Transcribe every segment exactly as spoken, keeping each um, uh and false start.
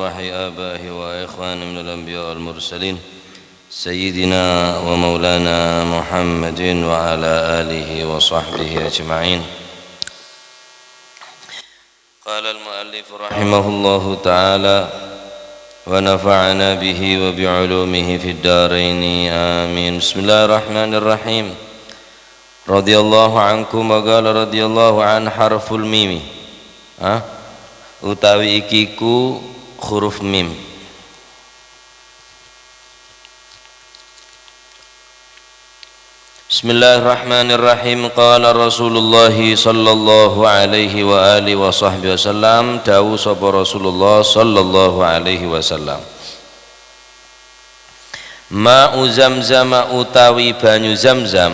وأرواح آبائه وإخوانه من الأنبياء والمرسلين، سيدنا ومولانا محمد وعلى آله وصحبه أجمعين. قال المؤلف رحمه الله تعالى، ونفعنا به وبعلومه في الدارين، آمين. بسم الله الرحمن الرحيم. رضي الله عنكم، وقال رضي الله عن حرف الميم. Ha? Utawi iki ku huruf mim. Bismillahirrahmanirrahim. Qala Rasulullah sallallahu alaihi wa alihi wa sahbihi wasallam, dawuh sapa Rasulullah sallallahu alaihi wasallam, "Ma'u Zamzam utawi banyu Zamzam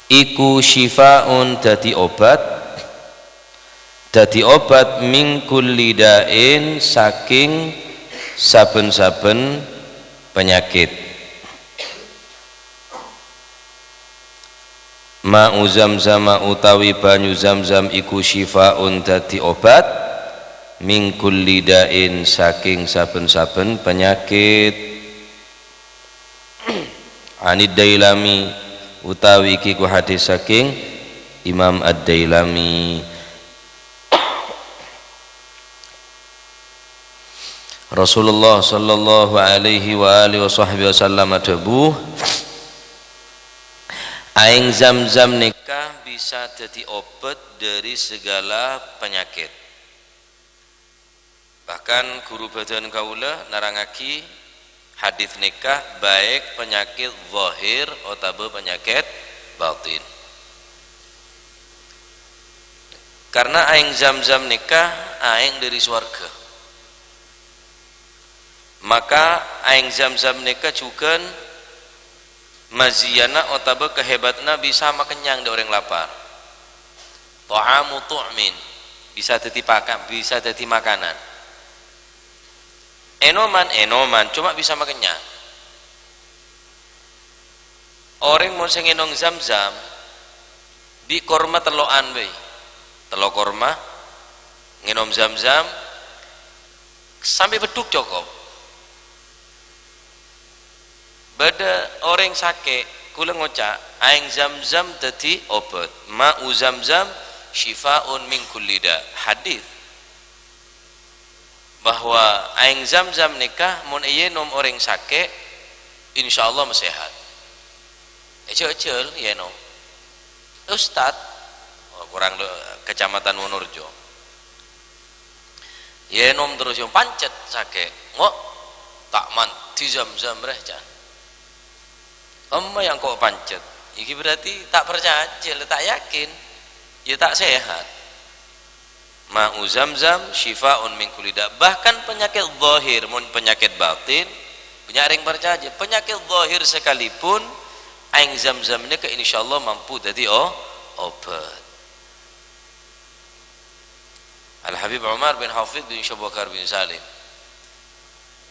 iku syifaun dadi obat, dadi obat min kulli da'in saking saben-saben penyakit." Ma'u Zamzama utawi banyu Zamzam iku syifaun dadi obat min kulli da'in saking saben-saben penyakit. Anid Dailami utawi iki ku hadis saking Imam Ad-Dailami. Rasulullah sallallahu alaihi wa alihi wa sahbihi wasallam adhâbu, "Aèng Zamzam nèka bisa dhâddhi obât dhâri segala penyakit." Bahkan ghuru bhâdhân kaulâ nerrangngaghi hadis nèka baik penyakit zahir otabâ penyakit batin. Karena aèng Zamzam nèka aèng dhâri sowarghâ. Maka aèng Zamzam nèka jhughân maziyana otabâ kahebatna bisa makennyang dhâ' orèng lapar. Ta'amu tu'min, bisa dhâddhi paka-, bisa dhâddhi makanan. Ènoman, ènoman, coma bisa makennyang. Orèng mon sè ngènom Zamzam, bi' korma tello'an bhâi. Tello' korma, ngènom Zamzam, sampè' beddhuk cokop. Bâdâ orèng sakè', kulâ ngoca', aèng Zamzam dhâddhi obât. "Ma'u Zamzam syifa'un min kulli da." Hadis. Bahwa aèng Zamzam nèka mon èènom orèng sakè', insyaallah masehat. Èjhâ'-èjhâ' èènom. Ustad, oh, korang lo-, Kecamatan Wonorejo. Èènom terros yâ pancet sakè'. Ngo, ta' mandhi Zamzam rè, can. Emma yâ engko' pancet. Iki berarti ta' parcajâ, la ta' yakin. Yâ ta' sehat. "Ma'u Zamzam syifa'un min kulli da." Bahkan penyakit zahir, mon penyakit batin, bânnya' rèng parcajâ. Penyakit zahir sekalipun, aèng Zamzam nèka insyaallah mampu dhâddhi o-, obât. Al-Habib Umar bin Hafidh bin Syekh Bakar bin Salim.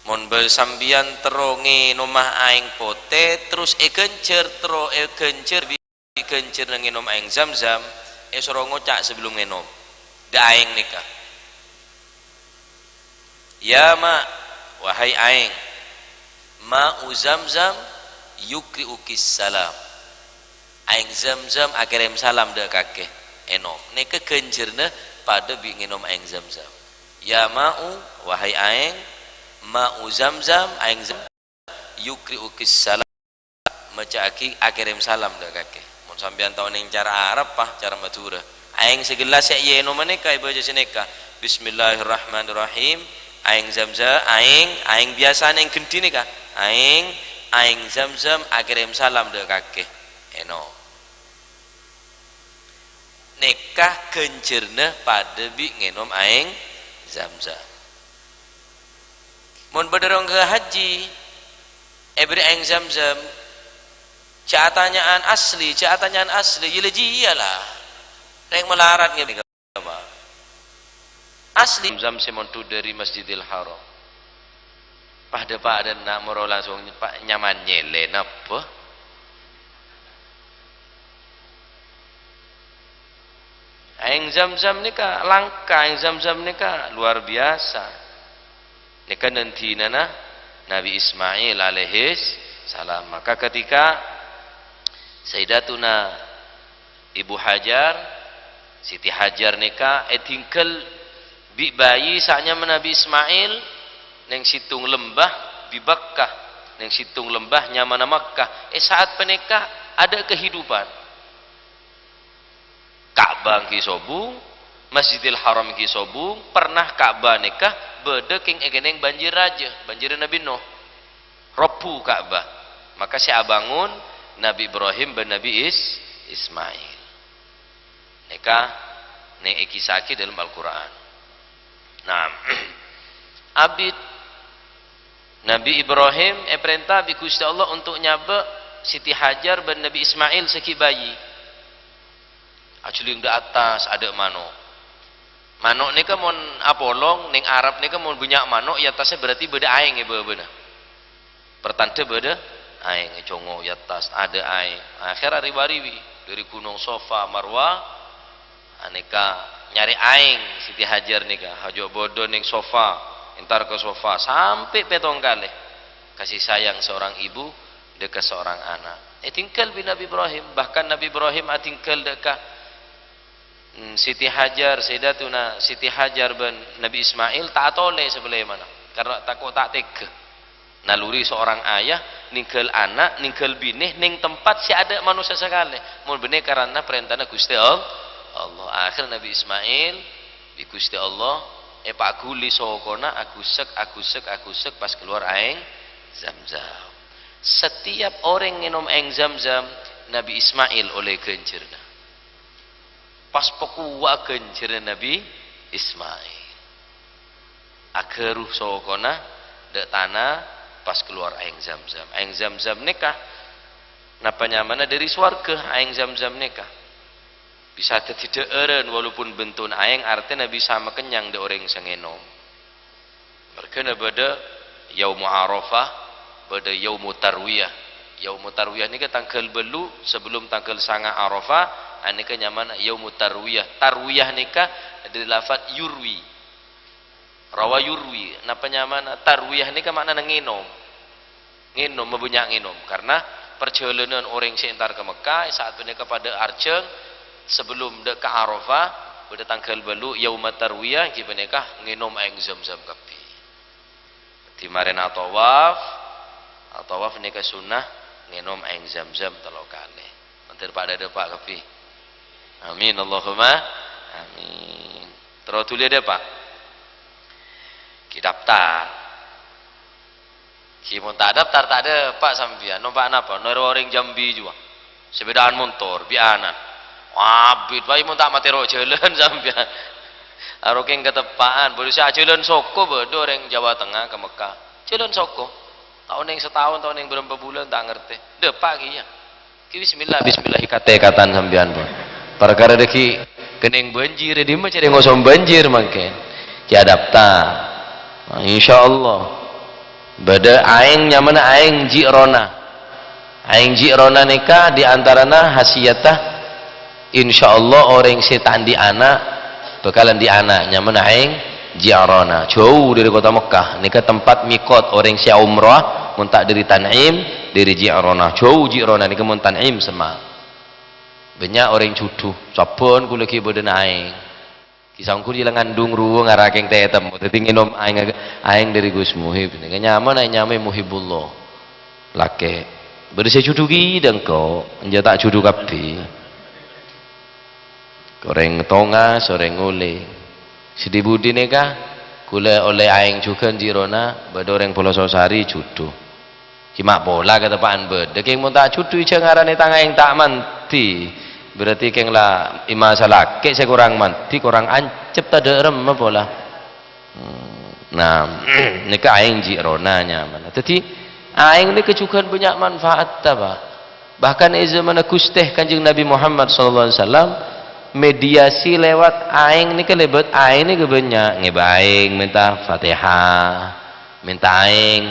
Mon bâ-, sampèyan terro ngènoma aèng potè, terros èghânjhâr, terro èghânjhâr bi-, ghânjhârna ngènom aèng Zamzam, èsoro ngoca' sabellunna ngènom. Dhâ' aèng nèka. "Ya ma', wahai aèng, ma'u Zamzam yukri'ukis salam." Aèng Zamzam akèrèm salam dhâ' kakè. Ènom. Nèka ghânjhârna padâ bi' ngènom aèng Zamzam. "Ya ma'u, wahai aèng, ma'u Zamzam, aèng Zam-, yukri'ukis salam." Maca'aghi akèrèm salam dhâ' kakè. Mon sampèyan tao nèng cara Arab, pa, cara Madhurâ. Aèng sagellas sè èènom nèka èbâca sanèka, "Bismillahirrahmanirrahim. Aèng Zamzam, aèng, aèng biyasana èngghândhi nèka. Aèng, aèng Zamzam akèrèm salam dhâ' kakè." Ènom. Nèka ghânjhârna padâ bi' ngènom aèng Zamzam. Mon bâdâ rèng haji, èbèrri' aèng Zamzam, jhâ' atanya'an asli, jhâ' atanya'an asli, yâ la jiyâ la. Rèng malarat ngèbèrri' apa? Asli Zamzam sè mondhut dhâri Masjidil Haram. Padâ-padâna moro langsung pa-, nyaman nyèlè, napa? Aèng Zamzam nèka langka, aèng Zamzam nèka luar biasa. Nèka nan-dinana Nabi Ismail alaihis salam. Maka ketika Sayyidatuna Ibu Hajar, Siti Hajar nèka èdinggal bi' bayi sè nyamana Nabi Ismail neng sèttong lembah bi' Makkah, neng sèttong lembah nyamana Makkah. È sa'at panèka adâ' kehidupan. Ka'bah ghi' sobung, Masjidil Haram ghi' sobung, pernah Ka'bah nèka bâdâ kèng-èkènèng banjir rajâ, banjirra Nabi Nuh. Robbhu Ka'bah. Maka sè abângon Nabi Ibrahim bân Nabi Is-, Ismail. Nèka nè èkissa'aghi dâlem Al-Qur'an. Nah, abit Nabi Ibrahim èparènta bi' Ghustè Allah untuk nyabâ' Siti Hajar bân Nabi Ismail sè ghi' bayi. Ajhuling dâ' attas adâ' mano'. Mano' nèka mon apolong, neng Arab nèka mon bânnya' mano', è attasnya berarti bâdâ aèng è bâbâna. Pertanda bâdâ aèng, ècongo' è attas, adâ' aèng. Akhèr ariwa-riwi dâri Gunong Safa, Marwa, anèka nyarè aèng Siti Hajar nèka, hajâ' bâdâ neng Safa, entar ka Safa, sampè' pètto kalè. Kasih sayang seorang ibu dâ' ka seorang ana'. Èdinggal bi' Nabi Ibrahim, bahkan Nabi Ibrahim adinggal dâ' ka Hmm, Siti Hajar, Sayyidatuna Siti Hajar bân Nabi Ismail ta' atolè sabellâna, karna tako' ta' tegghâ. Naluri seorang ayah ninggal ana', ninggal binè neng tempat sè adâ' manossa sakalè. Mon bânnè karana parèntana Ghustè All-, Allah. Akhèr Nabi Ismail bi' Ghustè Allah èpaghuli sokona, aghusek, aghusek, aghusek, pas keluar aèng Zamzam. Setiap orèng ngènom aèng Zamzam, Nabi Ismail ollè ghânjhârna. Pas pakowa'a ghânjhârânna Nabi Ismail. Aghâru sokona dâ' tana pas keluar aèng Zamzam. Aèng Zamzam nèka napa nyamana dâri sowarghâ, aèng Zamzam nèka. Bisa dhâddhi dhâ'ârân walaupun bentona aèng, artèna bisa makennyang dâ' orèng sè ngènom. Marghâna bâdâ Yaumu Arafah, bâdâ Yaumu Tarwiyah. Yaumu Tarwiyah nèka tangghâl bâllu' sebelum tangghâl sanga' Arafah, anèka nyamana Yaumu Tarwiyah. Tarwiyah nèka dâri lafat yurwi. Rawa yurwi, napa nyamana? Tarwiyah nèka ma'nana ngènom. Ngènom, mabânnya' ngènom. Karna parjhâlânan orèng sè entar ka Mekkah, è sa'at panèka padâ arjhâng, sabellum dâ' ka Arafah, bâdâ tangghâl bâllu', Yaumat Tarwiyah, ènggi panèka ngènom aèng Zamzam kabbhi. Dhâddhi marèna atawaf, atawaf nèka sunnah ngènom aèng Zamzam tello kalè. Mandhâr padâ dâpa' kabbhi. Amin, Allahumma amin. Terro dhuli dâpa'. Ghi' daftar. Ghi' mon ta' daftar, ta' dâpa' sampèyan. Nompa' napa? Noro' orèng Jambi jiyâ. Sepèdaan montor, bi' ana'. Abit bhâi mon ta' matèro jhâlân sampèyan. Aro kèng kateppa'an, polisi ajhâlân soko bâdâ orèng Jawa Tengah ka Mekkah. Jhâlân soko. Ta' onèng sataon, ta' onèng bârâmpa bulân, ta' ngartè. Dâpa' kèya. Ghi' bismillah, bismillah, ikat-ikatan sampèyan, pon. Parkara dâgghi' kennèng banjir, è dimma carè ngosom banjir mangkèn? Ghi' adapta. Nah, insyaallah. Bâdâ aèng nyamana aèng Ji'rana. Aèng Ji'rana nèka di antarana khasiyatta, insyaallah orèng sè ta' andi' ana' bhâkalan andi' ana', nyamana aèng Ji'rana. Jhâu dâri kottha Mekkah. Nèka tempat mikot orèng sè umrah, mon ta' dâri Tan'im, dâri Ji'rana. Jhâu Ji'rana nèka mon Tan'im semma'. Bânnya' orèng jhudhu. Sabbhân kaulâ ghi' bâdâna aèng. Ghi' saongghur jhâ' la ngandung rowa ngara kèng tètemmo. Dâddhi ngènom aèng, aèng dâri Gus Muhib. Nèka nyamana nyamaè Muhibullah. Lakè'. Bâdâ sè jhudhu ghi' dâ' engko'. Enjâ' ta' jhudhu kabbhi. Orèng tongas, orèng ngolè. Sè di-budi nèka, kaulâ ollè aèng jhughân Ji'rana, bâdâ orèng Pelososari jhudhu. Ghi' ma' pola kateppa'an bâdâ. Kèng mon ta' jhudhu jhâ' ngaranè tang aèng ta' mandi. Berarti kèng la è masa lakè' sè korang mandi, korang ancep ta' dâ' remma pola. Hmm, nah, nèka aèng Ji'rana nyamana. Dâddhi, aèng nèka jhughân bânnya' manfaatta, Pak. Bahkan è zamanna Ghustè Kanjeng Nabi Muhammad sallallahu alaihi wasallam, mediasi lewat aèng nèka, lèbât aèng nèka bânnya'. Ngèbâ aèng, mènta Fatihah, mènta aèng,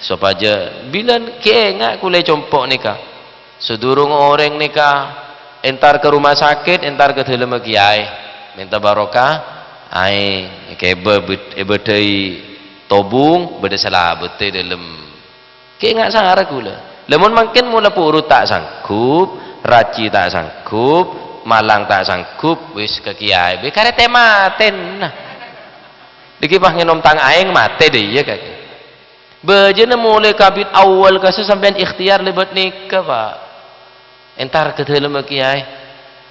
sopajâ bilân kèngèng kaulâ compo' nèka. Sadurung orèng nèka entar ka rumah sakit, entar ka dâlemma kiyaè, mènta barokah aèng, èkèbâ bâd-, èbâdâi Obung, bâdâ salabâddhâ è dâlem. Kè nga' sara ghulâ. Lamon mangkèn mola purut ta' sanggup, raji ta' sanggup, malang ta' sanggup, wis ka kèyaè, bâ karè tè-matèna. Nèkè pas ngènom tang aèng, matè dâ' iyâ kakè. Bâjâna molaè kabit awal kassa sampèyan ikhtiyar lèbât nèka, Pa'. Entar ka dâlemma kèyaè.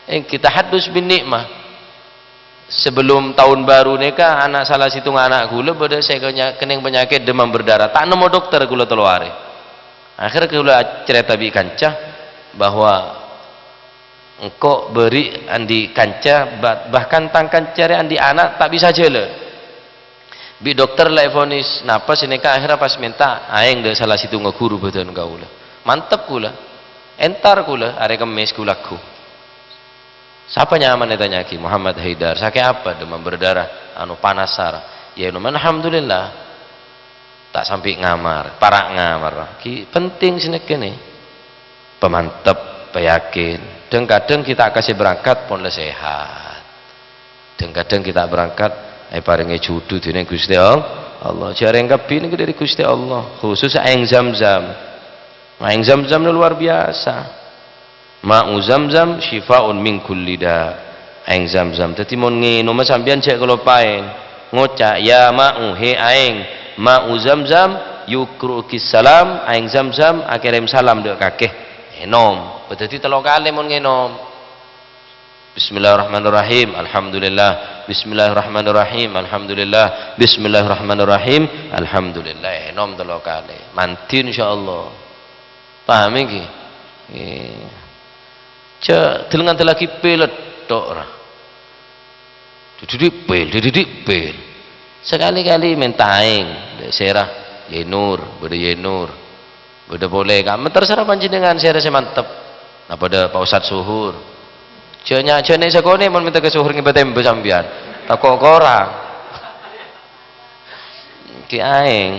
Èngghi tahaddus bin ni'mah. Sebelum taon baru nèka, ana' sala sèttonga ana' ghulâ bâdâ sè kenya-, kennèng panyakèt demam berdarah. Ta' nemmo dokter ghulâ tello arè. Akhèr ghulâ acarèta bi' kanca bahwa engko' bâri' andi' kanca, ba-, bahkan tang kanca rè andi' ana' ta' bisa jhâlân. Bi' dokter la èvonis napa sè nèka, akhèrra pas mènta aèng dâ' sala sèttonga ghuru bâdân kaulâ. Mantep ghulâ. Entar ghulâ, arè Kemmès ghulâ ghu. Sapa nyamana ètanya'aghi? Muhammad Haidar. Sakè' apa? Demam berdarah, anu, panas sara. Yâ, ènom, alhamdulillah. Ta' sampè' ngamar, para' ngamar. Ghi' penting sè nèkè nè. Pamantep, payakin. Dhâng-kadhâng ghi' ta' kasè berangkat pon la sehat. Dhâng-kadhâng ghi' ta' berangkat, èparèngè judhu dèning Ghustè All-, Allah. Jhâ' rèng kabbhi nèkè dâri Ghustè Allah, khusus aèng Zam-Zam. Aèng Zam-Zam nè luar biasa. "Ma'u Zamzam syifa'un min kulli da'." Aèng Zamzam. Dhâddhi, mon ngènoma sampèyan jhâ' kaloppaèn ngoca', "Ya ma'u, he aèng, ma'u Zamzam, yuqri'uki salam, aèng Zamzam akèrèm salam dâ' kakè." Ènom. Dhâddhi tello kalè mon ngènom. "Bismillahirrahmanirrahim, alhamdulillah. Bismillahirrahmanirrahim, alhamdulillah. Bismillahirrahmanirrahim, alhamdulillah." Ènom tello kalè. Mandhi, insyaallah. Paham èngghi? Iyâ. Jhâ' dâl-ngandâllaghi pèl tok, ra. Didhidhi' pèl, didhidhi' pèl. Sakalè-kalè mènta aèng, dâ' sèra, Yai Nur, bâdâ Yai Nur. Bâdâ polè, ka-, terserah panjhennengngan sèra sè mantep. Napa dâ' Pa' Ustadz Suhur. Jhâ' nya-, jhâ' nè' sakonè' mon mènta ka Suhur ngèbâ tèmbâ sampèyan. Tako' korang. Ghi' aèng.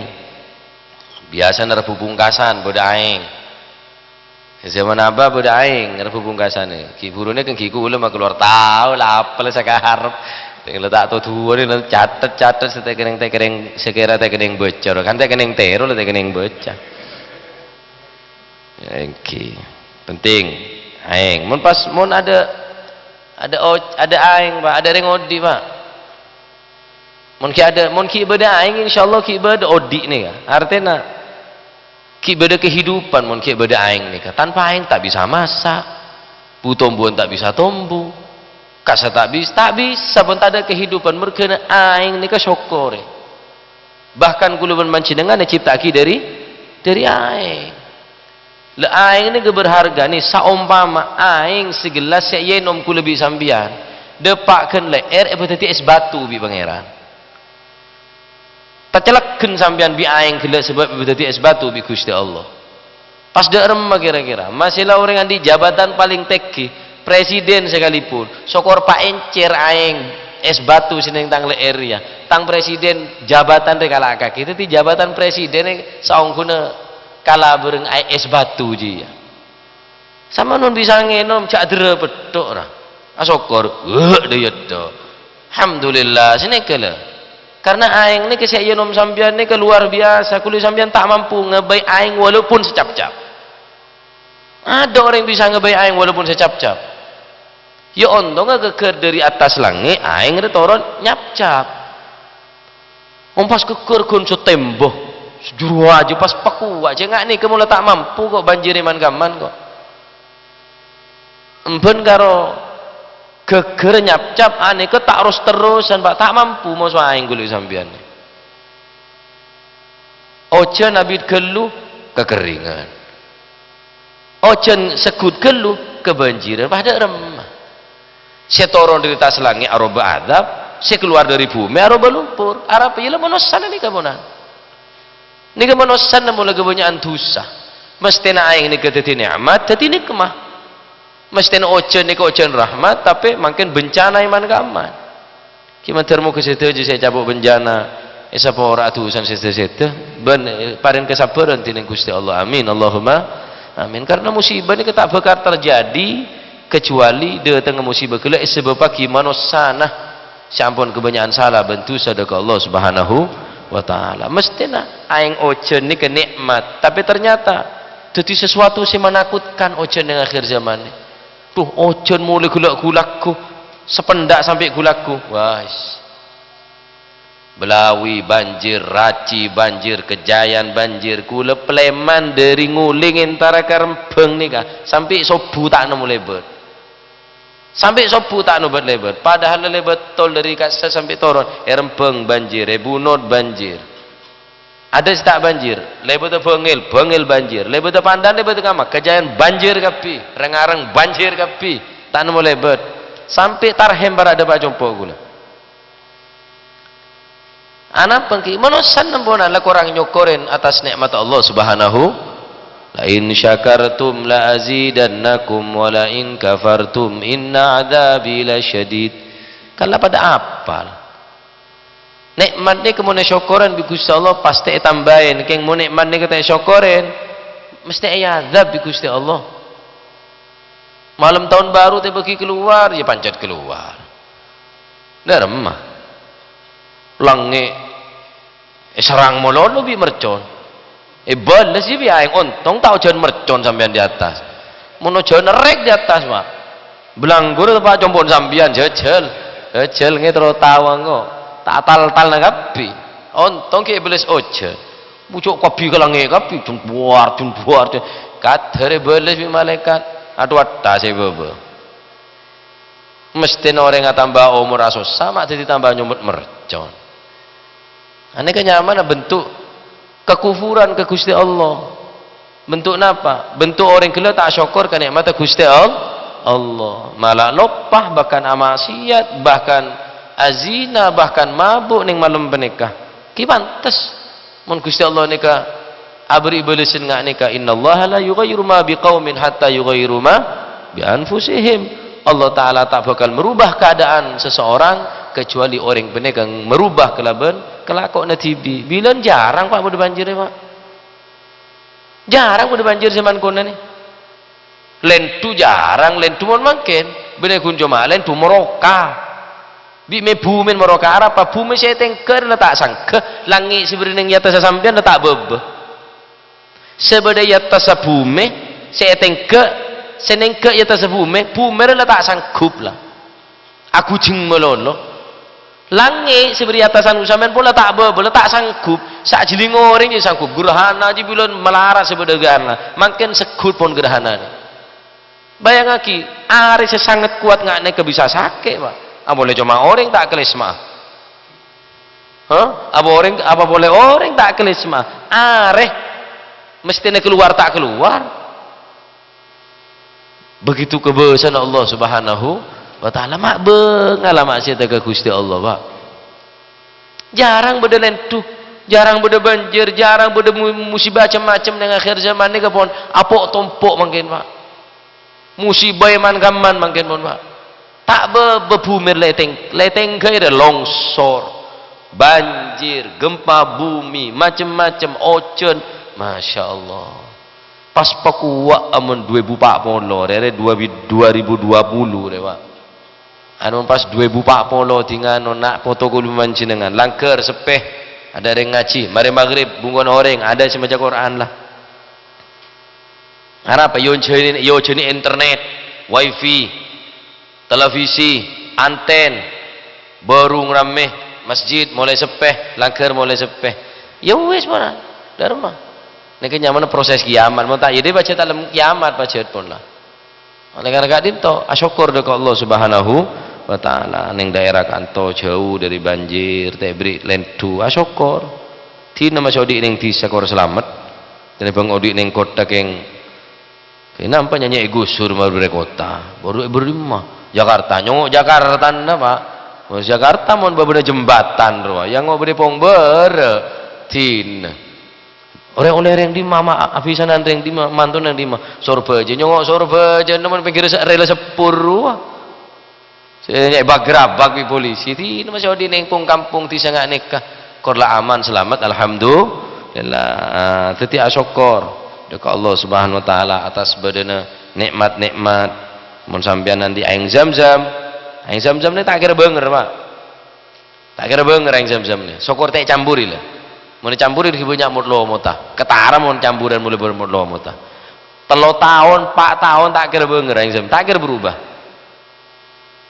Biyasana Rebbhu Pungkasan bâdâ aèng. Zaman Abah bâdâ aèng, Rebbhu Pungkasanè. Ghi' burunè kan ghi' kaulâ makalowar tao la apel sakarep. Tèng la ta' toduwânè, la catet-catet sè tèkennèng-tèkennèng, sè kèra tèkennèng bâca. Kan tèkennèng tèro la tèkennèng bâca. Èngghi. Penting. Aèng. Mon pas, mon adâ', adâ' o-, adâ' aèng, Pa', adâ' rèng odi', Pa'. Mon ghi' adâ', mon ghi' bâdâ aèng, insyaallah ghi' bâdâ odi' nèka. Artèna, ghi' bâdâ kehidupan mon ghi' bâdâ aèng nèka. Tanpa aèng ta' bisa masa', bu-tombuwân ta' bisa tombu, kassa ta' bis-, ta' bisa pon tadâ' kehidupan. Merghâna aèng nèka sokkorè. Bahkan kaulâ bân panjhennengngan ècipta'aghi dâri, dâri aèng. La aèng nèka berharga nè, saompama aèng sagellas sè èènom kaulâ bi' sampèyan, dâpa' ghân lè'èr èbâdhâddhi ès batu bi' Pangèran. Tacalègghân sampèyan bi' aèng ghellâ' sabâb èbâdhâddhi ès batu bi' Ghustè Allah. Pas dâ' remma kèra-kèra? Masè la orèng andi' jabatan palèng tèngghi, presiden sakalèpon, sokor paèncèr aèng ès batu sè neng tang lè'èr rèya. Tang presiden jabatan rè kala'aghi. Dhâddhi jabatan presiden rè saongghuna kala bhâreng aè-, ès batu jiyâ. Samangkèn bisa ngènom, jhâ' dârâ pètto', ra. Asokkor, wah, dâ' iyâ dâ'. Alhamdulillah, sè nèka la. Karna aèng nèka sè èènom sampèyan nèka luar biasa, kaulâ sampèyan ta' mampu ngabây aèng walaupun sacapcap. Adâ' orèng bisa ngabây aèng walaupun sacapcap. Yâ, ontongnga ghâgghâr dâri attas langngè', aèng rè toron nyapcap. Mon pas ghâgghâr ghun sè tèmbâ, sè juru ajâ pas pakowa, jhâ' nga' nèka mola ta' mampu kok banjir è man-kamman kok. Embhân karo ghâgghâr nyapcap, anèka ta' ros-terrosan, Pa', ta' mampu moso aèng ghulâ sampèyan. Ojhân abit ghâllu, kakèrringan. Ojhân segghut ghâllu, kabânjirân, padâ remma. Sè toron dâri attas langngè' aroba adhâb, sè kalowar dâri bhumè aroba lumpur. Arapa? Yâ la manossana nèka ponan. Nèka manossana mola kabânnya'an dhusa. Masthèna aèng nèka dhâddhi nè'mat, dhâddhi nèkma. Masthèna ojhân nèka ojhân rahmat, tapè mangkèn bencana è man-kamman. Ghi mandhâr moghâ sadhâjâ sè ècapo' bencana èsapora adhusan sè sèdhâ-sèdhâ, bân, eh, parèng kasabbhârân dhinèng Ghustè Allah. Amin. Allahumma amin. Karna musibah nèka ta' bhâkal terjadi kecuali dâtengnga musibah ghellâ' èsabâbbhâghi manossana sè ampon kabânnya'an sala bân dhusa dâ' ka Allah Subhanahu wa Ta'ala. Mesthèna aèng ojhân nèka nè'mat, tapè ternyata dhâddhi sesuatu sè menakutkan ojhân neng akhir zaman nè. Duh, ojhân molè ghulâ-ghulâ, sapendhâk sampè' ghulâ. Wais. Belawi banjir, Raci banjir, Kejayan banjir, kulâ Pleman dâri ngolèng entara ka Rembang nèka, sampè' sobbhu ta' nemmo lèbât. Sampè' sobbhu ta' nobat lèbât. Padahal lèbât tol dâri kassa' sampè' toron, è Rembang banjir, è Bunut banjir. Adâ' sè ta' banjir, lèbât Bangil, Bangil banjir, lèbât Pandan, lèbât Kama, Kejayan banjir kabbhi, Rèng-arèng banjir kabbhi, ta' nemmo lèbât. Sampè' Tarhem para' dâpa' compo' ghulâ. Anapa ènggi? Manossa nempona la korang nyokorin atas nè'mat Allah Subhanahu. "La in syakartum la azidannakum wa la in kafartum inna adzabi lasyadid." Kan la padâ apal. Nè'mat nèka mon èsokorin bi' Ghustè Allah, pastè ètambâi. Kèng mon nè'mat nèka ta' èsokorin, mesthè èazab bi' Ghustè Allah. Malem taon baru ta' èbâghi kalowar, ya pancet kalowar. Dâremma. Langngè' èserrang malolo bi' mercon. Èbâles bi' aèng, ontong ta' ojhân mercon sampèyan di attas. Mon ojhân èrrèk di attas, Pak. Belanggur ta' Pak compo'na sampèyan, jhâjhâl. Jhâjhâl ngè terro tao engko'. Ta' tal-talna kabbhi. Ontong ghi' èbâles ojhân. Pucuk kabbhi ka langngè' kabbhi, jembuar, jembuar. Kadhâr èbâles bi' malaèkat. Adhu attas è bâbâ. Mesthèna orèng atamba omor asossa, ma' dhâddhi tamba nyomot mercon. Anèka nyamana bentuk kekufuran ka Ghustè Allah. Bentuk napa? Bentuk orèng ghellâ' ta' asokkor ka nè'matta Ghustè Al-, Allah. Mala loppa, bahkan amaksiat, bahkan azina, bahkan mabuk neng malem panèka. Ghi' pantes. Mon Ghustè Allah nèka aberri' bâlessan nga' nèka, "Innallaha la yughayyiru ma biqaumin hatta yughayyiru ma bi anfusihim." Allah Ta'ala ta' bhâkal merubah keadaan seseorang kecuali orèng panèka merubah kalabân kalakowanna dhibi'. Bilân jhârâng, Pak, padâ banjir, Pak. Jhârâng padâ banjir zaman konanè. Lèndhu jhârâng, lèndhu mon mangkèn. Bânnè ghun coma lèndhu maroka. Bi' mè bhumè maroka, arapa bhumè sè ètèngghâ' la ta' sangghâ, langngè' sè bâdâ neng è attassa sampèyan la ta' bâbâ. Sè bâdâ è attassa bhumè, sè ètèngghâ', sè nèngghâ' è attassa bhumè, bhumè la ta' sanggup la. Aghujeng malolo. Langngè' sè bâdâ è attassa sampèyan pon la ta' bâbâ, la ta' sanggup. Sajhilling orèng jâ' sanggup. Gerhana jâ' bilân malarat sè bâdâ gerhana. Mangkèn segghut pon gerhananè. Bâjângaghi, arè sè sanget kowat nga' nèka bisa sakè', Pak. Apolè coma orèng ta' kalèsma'a. Hah? Apa orèng, apa polè orèng ta' kalèsma'a? Arè mesthèna kalowar ta' kalowar. Begitu kabâsana Allah Subhanahu wa Ta'ala. Ma' bângalla ma'siyadda ka Ghustè Allah, Pak. Jhârâng bâdâ lèndhu, jhârâng bâdâ banjir, jhârâng bâdâ mu-, musiba cem-macem neng akhir zaman nèka pon apo' tompo' mangkèn, Pak. Musiba è man-kamman mangkèn pon, Pak. Ta' bâbâ bhumè la ètèng-, la ètèngghâ' rè longsor, banjir, gempa bumi, macem-macem, ojhân. Masya Allah. Pas pakowa' amon dua èbu pa' polo, rè, rè dua bi-, dua ribu dua puluh, rè, Pak. Anu pas dua èbu pa' polo, dingano na' poto kaulâ panjhennengngan, langghâr, seppè, adâ' rèng ngajhi, marè maghrib, bungkona orèng, adâ' sè maca Qur'an la. Arapa? Èojhâni, èojhâni internet, wifi, televisi, anten, bârung rammè, masjid molaè seppè, langghâr molaè seppè. Ya wis, pon, dâremma. Nèka nyamana proses kiamat. Mon ta' iyâ, dhi pajhât alem kiamat pajhât pon la. Oleh karena ka'dinto, asokkor dâ' ka Allah Subhanahu wa Ta'ala. Neng daerah ka'anto jhâu dâri banjir, ta' èberri' lèndhu, asokkor. Dina masè odi' neng dhisa kor salamet. Tenèbâng odi' neng kottha kèng, kèng nampa nyanyè ègusur mabârâ kottha. Bâru èbârimma. Jakarta, nyongo' Jakartana, Pak. Mon Jakarta mon bâbâna jembatan rowa, ya ngo' bâdâ pong bârâ. Dina. Orèng ollè rèng dimma, ma-, abhisanan rèng dimma, manto neng dimma. Sorbhâjâ, nyongo' Sorbhâjâna mon pèngghirra se-, rèl sepur rowa. Sè nyè bag-grabag bi' polisi, dina masè odi' neng pong-kampong dhisa nga' nèka. Kor la aman, salamet, alhamdulillah. Ah, dhâddhi asokkor dâ' ka Allah Subhanahu wa Ta'ala atas bâdâna nè'mat-nè'mat. Mon sampèyan andi' aèng Zam-Zam, aèng Zam-Zam nè ta' kèra bânger, Pak. Ta' kèra bânger aèng Zam-Zam nè. Sokkor ta' ècampori la. Mon ècampurè ghi' bânnya' mot-lomotta. Ketara mon campuran molaè bâr-, mot-lomotta. Tello taon, pa' taon ta' kèra bângèr, aèng Zam-, ta' kèra berubah.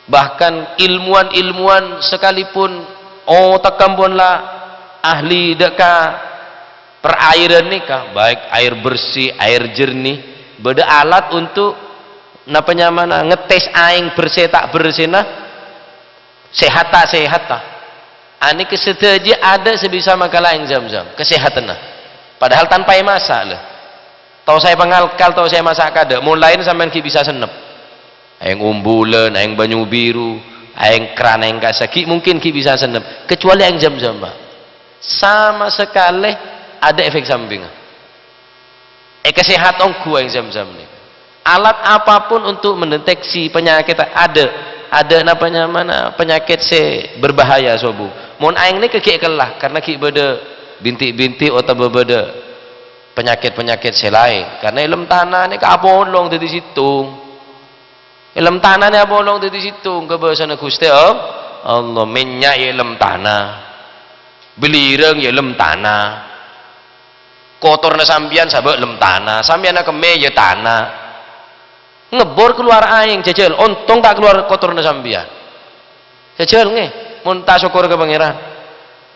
Bahkan ilmuwan-ilmuwan sekalipun otak ampon la ahli dâ' ka perairan nèka, baik air bersih, air jernih, bâdâ alat untuk napa nyamana ngetes aèng bersih ta' bersihna, sehat ta' sehat ta'. Anèka sadhâjâ adâ' sè bisa makala aèng Zam-Zam, kasehatanna. Padahal tanpa èmasa', lho. Tao saè pangalkal, tao saè masa' kadâ', mon laèn sampèyan ghi' bisa sennep. Aèng ombulan, aèng banyu biru, aèng keran, aèng kasa, ghi' mungkin ghi' bisa sennep, kecuali aèng Zam-Zam, Pak. Sama sakalè adâ' efek sampingnga. Èkasehat ongghu aèng Zam-Zam nèka. Alat apapun untuk mendeteksi penyakit adâ', adâ' napa nyamana penyakit sè berbahaya sobu. Mon aèng nèka ghi' kella, karena ghi' bâdâ bintik-bintik otabâ bâdâ penyakit-penyakit sè laèn. Karena è lem tana nèka apolong dâddhi sèttong. È lem tana nè apolong dâddhi sèttong, ka bâsana Ghustè All-, Allah. Mènnya' è lem tana. Belireng è lem tana. Kotorna sampèyan sabâ' lem tana. Sampèyan akemmè ya tana. Ngebbor kalowar aèng, jhâjhâl. Ontong ta' kalowar kotorna sampèyan. Jhâjhâl, ngghi, mon ta' sokkor ka Pangèran.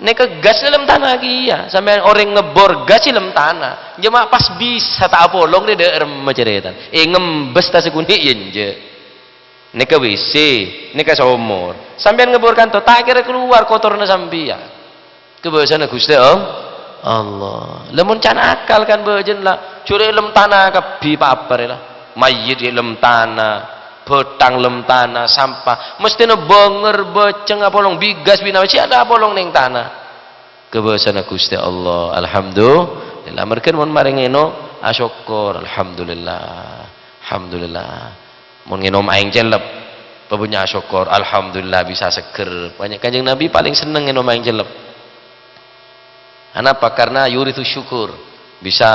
Nèka gas è lem tana kèya. Sampèyan orèng ngebbor gas è lem tana. Coma pas bisa ta' apolong rè dâ' remma carètana. È ngembes ta' sakonè' ya enjâ'. Nèka W C, nèka somor. Sampèyan ngebbor kanto, ta' kèra kalowar kotorna sampèyan. Ka bâsana Ghustè All-, Allah. Lamon can akal kan bâjâna la, jhurè lem tana kabbhi pa-apa rè la. Mayyit è lem tana, bhâthang lem tana, sampah. Mesthèna bângèr, bâceng apolong, bi' gas, bi' napa, sè adâ' apolong neng tana. Ka bâsana Ghustè Allah. Alhamdulillah. Marghâna mon marè ngènom, asokkor. Alhamdulillah. Alhamdulillah. Mon ngènom aèng cellep, pabânnya' asokkor, "Alhamdulillah, bisa seger." Bânnya', Kanjeng Nabi palèng senneng ngènom aèng cellep. Anapa? Karena yuritsu syukur. Bisa,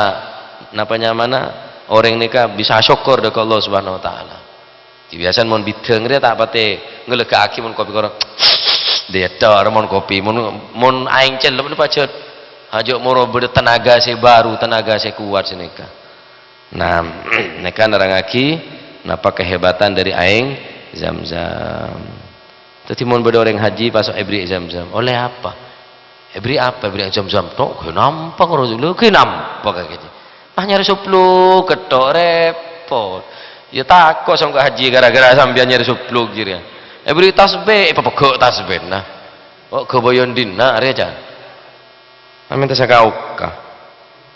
napa nyamana, orèng nèka bisa asokkor dâ' ka Allah Subhanahu wa Ta'ala. Biasana mon bidhâng rèya ta' patè ngelegghâ'aghi mon kopi korang. Dèdhâ mon kopi, mon, mon aèng cellep nèka pajhât. Ajâ' moro bâdâ tenaga sè baru, tenaga sè kowat sè nèka. Nah, nèka nerrangngaghi napa kahebatan dâri aèng Zam-Zam. Dâddhi, mon bâdâ orèng haji pas èberri' Zam-Zam, "Ollè apa?" "Èberri' apa? Èberri' Zam-Zam tok." "Ghi' nampa, Rasulullah, ghi' nampa ka kèya." "Ah, nyarè sobluk ketthok, repot." "Ya tako' sèngko' haji gara-gara sampèyan nyarè sobluk jârèya." "Èberri' tasbih." "Èpapegghâ' tasbihna." "Kok ghâbâyân dinna' rèya, Ca'?" Amènta sakaoka.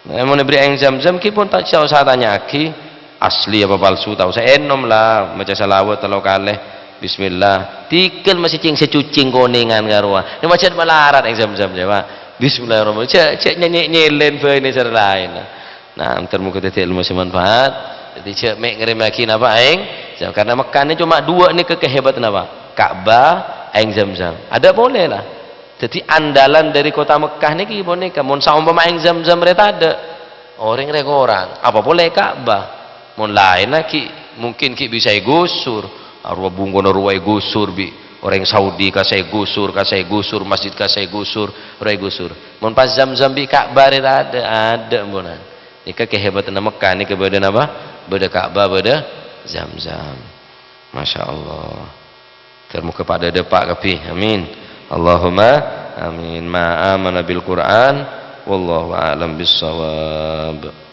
Nah, mon èberri' aèng Zam-Zam, ghi pon ta' osa atanya'aghi, asli apa palsu, ta' osa. Ènom la, maca salawat tello kalè, bismillah. Tèghâl masè cèng sè cucèng konèngan karowa. Nè majât malarat aèng Zam-Zam, ya, Pak. Bismillahirrahmanirrahim. Jhâ', jhâ' nyè-, nyèlèn bhâi nè sèrraèna. Nah, ter-, moghâ dhâddhi èlmo sè manfaat. Dhâddhi jhâ' mè' ngèrèmmaghi napa aèng Zam-, karena Mekkah nè coma duwâ' nèka kahebatanna, Pak. Ka'bah, aèng Zam-Zam. Adâ' polè la. Dhâddhi, andalan dâri kottha Mekkah nèkè ponèka, mon saompama aèng Zam-Zam rè tadâ', orèng rè korang, apa polè Ka'bah? Mon laènna ghi', mungkin ghi' bisa èghusur, arowa bungkona rowa èghusur bi' orèng Saudi, kassa èghusur, kassa èghusur, masjid kassa èghusur, rowa èghusur. Mon pas Zam-Zam bi' Ka'bah rè tadâ', adâ' embunan. Nèka kahebatanna Mekkah nèka bâdâ napa? Bâdâ Ka'bah, bâdâ Zam-Zam. Masya Allah. Ter-, moghâ padâ dâpa' kabbhi. Amin. Allahumma amin. Ma amana bil Qur'an. Wallahu a'lam bissawab.